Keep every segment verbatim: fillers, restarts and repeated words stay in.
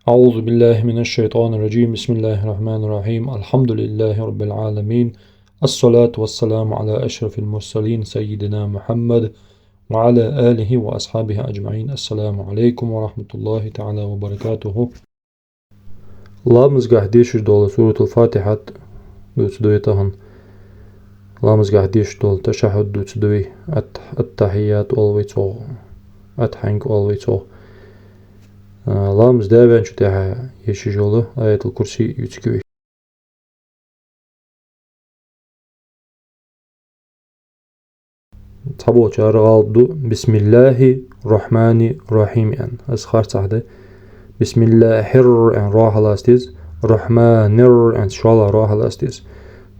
أعوذ بالله من الشيطان الرجيم. بسم الله الرحمن الرحيم. الحمد لله رب العالمين. الصلاة والسلام على أشرف المرسلين سيدنا محمد وعلى آله وأصحابه أجمعين. السلام عليكم ورحمة الله تعالى وبركاته. Ламазгахь дешаш дола Суратул Фатихьат дувцаргда вай тахан. Ламазгахь дешаш дола ташаххьуд дувцаргда вай, ат-, аттахьият оал вай цох, атхьанг оал вай цох. А, ламаз даь ваьнначул тӀехьагӀа дешаш йола Аятул Курси ювцаргья вай. Цхьаболчар гӀалат ду: «Бисмиллахьи ррахьмани ррахьим», — аьнна. Из харцахьа да. «Бисмиллахьир», — аьнна, ро хьалаца деза. «Ррахьманир», — аьнна, шоллагӀа ро хьалаца деза.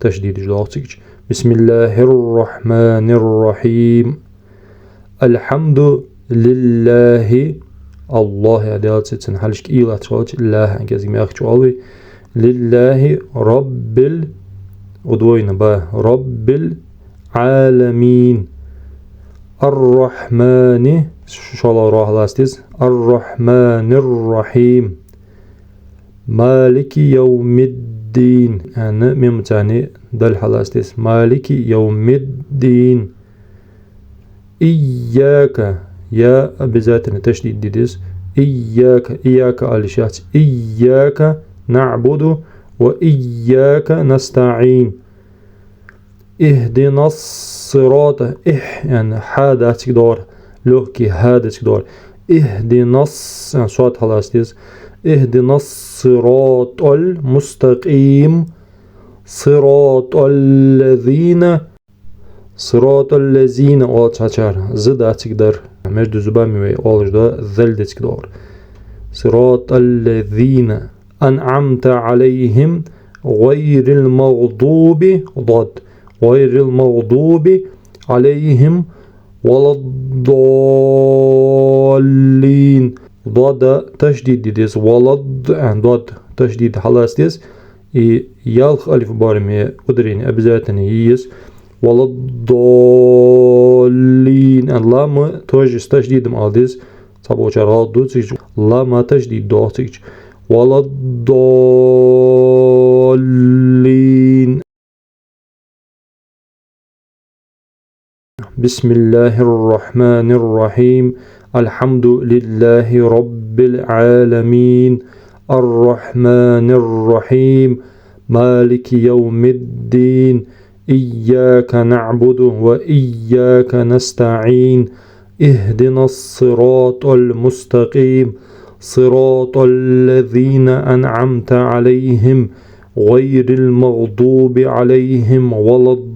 Ташдид деш доагӀа цига. «Бисмиллахьир ррахьманир ррахьим». «Алхьамду лиллахьи», Аллахь яха Даьла цӀи, цун хьалхашка и латташ хилча, ллахь, кӀезига мягче оал вай. «Лиллахьи раббил», удвоенный ба, «раббил Ӏаламин». «Ар-Рахьмани», шоллагӀа ро хьалаца деза, «Ар-Рахьманир-Рахьим». «Малики явмиддин», аьнна, мимаца дал хьалаца деза. «Малики явмиддин». «Ийяка», я обязательно ташдид де деза. «Ийяка», «ийяка» оалаш яц. «Ийяка наӀбуду ва ийяка настаӀин». «Ихдинас-сирота», «ихь», аьнна, хьа дац цига доагӀар, лёгкий хьа да цига доагӀар. «Ихдинас», аьнна, сод хьалаца деза. «Ихдинас-сиротал мустакъим, сиротал лазина». «Сиротал лазина» оал цхьачар, з дац цига дар. Между зубами вай оалаш да, зал да цига доагӀар. «Сиротал лазина анӀамта Ӏалайхьим, гӀайрил магӀдуби», дод, «гӀайрил магӀдуби Ӏалайхьим валаддаллин». Дод ташдид де деза. «Валад», аьнна, дод ташдид хьалаца деза. И ялх алиф бараме ударени обязательно е еза. «Валаддаллин». А лам тоже с ташдидом ала деза. Цхьаболчар гӀалат ду цига. Лам ташдид доагӀа цига. «Валаддаллин». بسم الله الرحمن الرحيم. الحمد لله رب العالمين. الرحمن الرحيم. مالك يوم الدين. إياك نعبد وإياك نستعين. اهدنا الصراط المستقيم. صراط الذين أنعمت عليهم غير المغضوب عليهم ولا الضالين.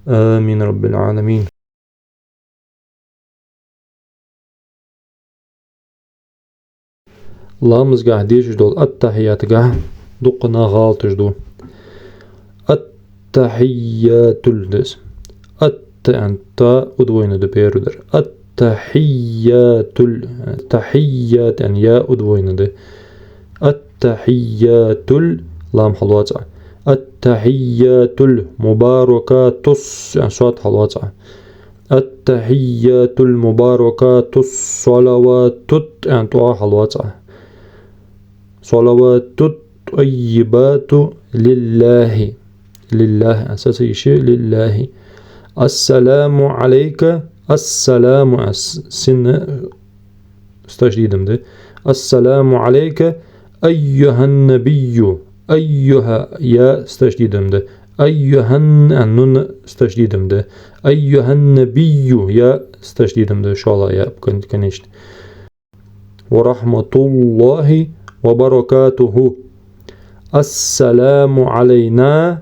آمين رب العالمين. Ламазгахь дешаш дола аттахьиятагахь дуккха нах гӀалаташ ду. Аттахьиятул деза. Ат аьнна, та удвоенный да первый дар. Аттахьиятул. Тахьият аьнна, я удвоенный да. Аттахьиятул, лам хьалоац Ӏа. Аттахьиятул мубаракатус аьнна, сод хьалоац Ӏа. Аттахьиятул мубаракатус салаватут аьнна, тӀо хьалоац Ӏа. Салаватут тӀаййибату лиллахьи. Лиллахьи аьнна, сацаеши, лиллахьи. Ассаламу Ӏалайка, ассаламу аьнна, с-, син с ташдидом да. Ассаламу Ӏалайка, айюхьан-набийю. Айюхьа, я с ташдидом да. Айюхьан, а, нун с ташдидом да. Айюхьан-набийю, я с ташдидом да. ШоллагӀа я, кон-, конечно. Ва рахьматуллахьи ва баракатухьу. Ассаламу Ӏалайна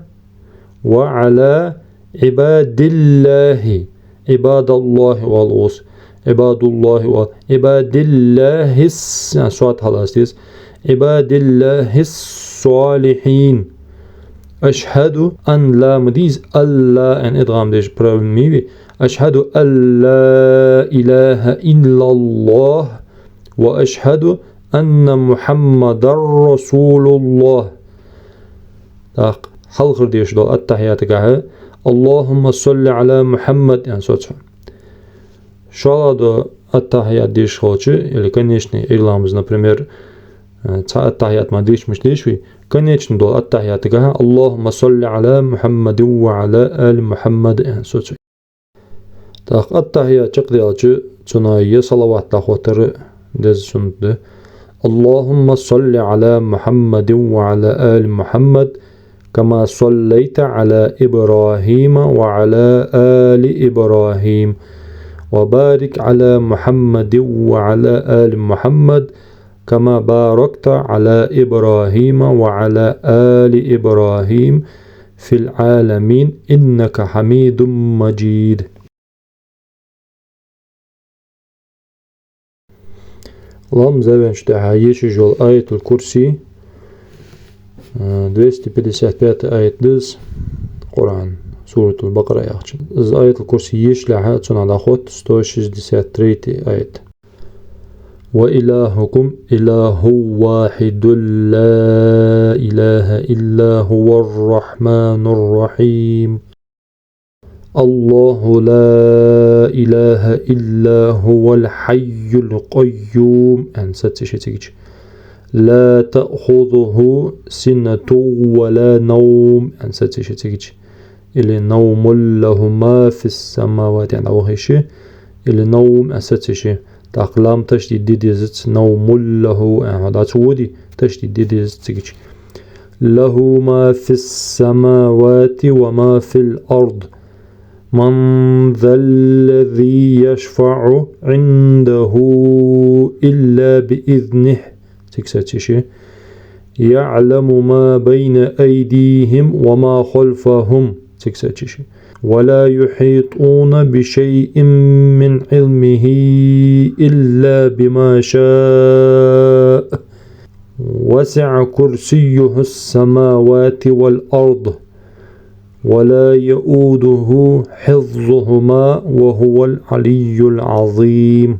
ва Ӏала Ӏибадиллахьи. Ӏибадаллахьи оал укхаза. Ӏибадуллахьи оал. Ӏибадиллахьис, а, сод хьалаца деза. Ӏибадиллахьис-салихьин. Ашхьаду, ан лам деза, алла аьнна идгӀам деш проблема ма йий. Ашхьаду ан ла илахьа иллаллахь ва ашхьаду анна Мухьаммадар расулуллахь. ТӀаккха хьалхара дешаш дола аттахьиятагахь: «Аллахьумма салли Ӏала Мухьаммад», аьнна, соцу. ШоллагӀа да, аттахьият деш хилча, или конечный Ӏуйра ламаз, например, э, цхьа аттахьият мара дешаш ма дий вай, конечный дола аттахьиятагахьа: «اللهم صل على محمد وعلى آل محمد», э, соцаве. ТӀаккха аттахьият чакхдаьлча, цунах е салават дӀахоттар деза, суннат да. «اللهم صل على محمد وعلى آل محمد كما صليت على إبراهيم وعلى آل إبراهيم وبارك على محمد وعلى آل محمد كما باركت على إبراهيم وعلى آل إبراهيم في العالمين إنك حميد مجيد». Ламаз ваьнначул тӀехьагӀа ешаш йола Аятуль Курси, э, двести пятьдесят пятый аят да из, Къуръан, Суратуль Бакъара яхача. Из Аятуль Курси ешалехьа, цунах дӀахотт сто шестьдесят третий аят. «وإلهكم إله واحد لا إله إلا هو الرحمن الرحيم. الله لا إله إلا هو الحي القيوم», аьнна саца йиш я цигача. «لا تأخذه سنة ولا نوم», аьнна саца йиш я цигача. Или «نوم له ما في السماوات», аьнна дӀаваха йиш я, или «نوم», аьнна саца йиш я. ТӀаккха лам ташдид де дезац, «نوم له», аьнна, хьо дӀа ца водий, ташдид де дезац цигача. «له ما في السماوات وما في الأرض. من ذا الذي يشفع عنده إلا بإذنه». Цига саца йиш я. «يعلم ما بين أيديهم وما خلفهم». Цига саца йиш я. «ولا يحيطون بشيء من علمه إلا بما شاء. وسع كرسيه السماوات والأرض. ولا يؤوده حفظهما وهو العلي العظيم».